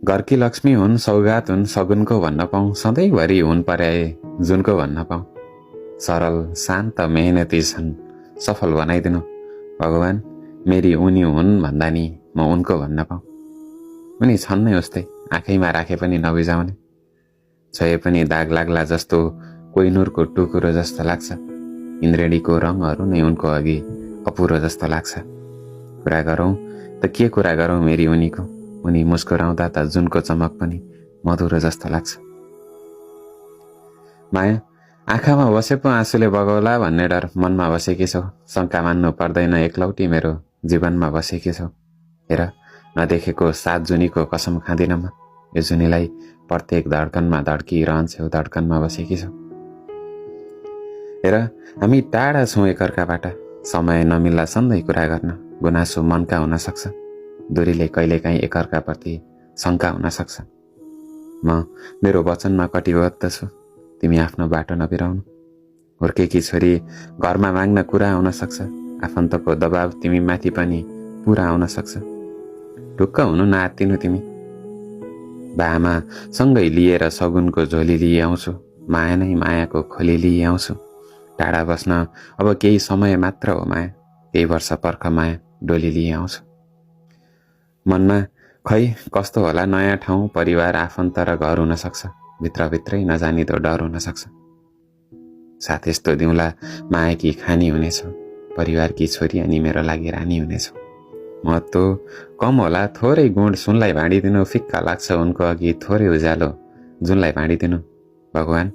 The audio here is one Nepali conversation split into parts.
घरकी लक्ष्मी हुन्, सौगात हुन्, सगुनको भन्न पाऊँ, सधैँभरि हुन् पर्याए जुनको भन्न पाऊँ। सरल शान्त मेहनती छन्, सफल बनाइदिनु भगवान। मेरी उनी हुन् भन्दा नि म उनको भन्न पाऊँ। उनी छन् नै उस्तै, आँखैमा राखे पनि नबिजाउने, छोए पनि दाग लाग्ला जस्तो, कोइनुरको टुकुरो जस्तो लाग्छ। इन्द्रेणीको रङहरू नै उनको अघि अपुरो जस्तो लाग्छ। कुरा गरौँ त के कुरा गरौँ मेरी उनीको, उनी मुस्कुराउँदा त जुनको चमक पनि मधुरो जस्तो लाग्छ। माया, आँखामा बसे पो आँसुले बगौला भन्ने डर मनमा बसेकी छौ। शङ्का मान्नु पर्दैन, एकलौटी मेरो जीवनमा बसेकी छौ। हेर, नदेखेको 7 जुनीको कसम खाँदिन म। यो जुनीलाई प्रत्येक धड्कनमा धड्किरहन्छौ, धड्कनमा बसेकी छौ। हेर, हामी टाढा छौँ एकअर्काबाट, समय नमिल्ला सधैँ कुरा गर्न। गुनासो मनका हुन सक्छ, दूरीले कहिलेकाहीँ एकअर्काप्रति शङ्का हुन सक्छ। म मेरो वचनमा कटिबद्ध छु, तिमी आफ्नो बाटो नबिराउनु। हुर्केकी छोरी घरमा माग्न कुरा आउन सक्छ, आफन्तको दबाब तिमी माथि पनि पुरा आउन सक्छ। ढुक्क हुनु नआत्तिनु तिमी। बाआमा सँगै लिएर सगुनको झोली लिए आउँछु, माया नै मायाको खोली लिए आउँछु। टाढा बस्न अब केही समय मात्र हो माया, केही वर्ष पर्ख माया डोली लिए आउँछु। मनमा खै कस्तो होला नयाँ ठाउँ, परिवार, आफन्त र घर हुन सक्छ, भित्रभित्रै नजानिदो डर हुन सक्छ। साथ यस्तो दिउँला मायाकी खानी हुनेछौ, परिवारकी छोरी अनि मेरो लागि रानी हुनेछौ। महत्त्व कम होला, थोरै गुण सुनलाई बाँडिदिनु, फिक्का लाग्छ उनको अघि थोरै उज्यालो जुनलाई बाँडिदिनु। भगवान,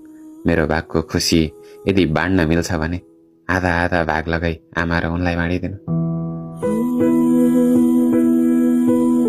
मेरो भागको खुसी यदि बाँड्न मिल्छ भने आधा आधा भाग लगाई आमा र उनलाई बाँडिदिनु।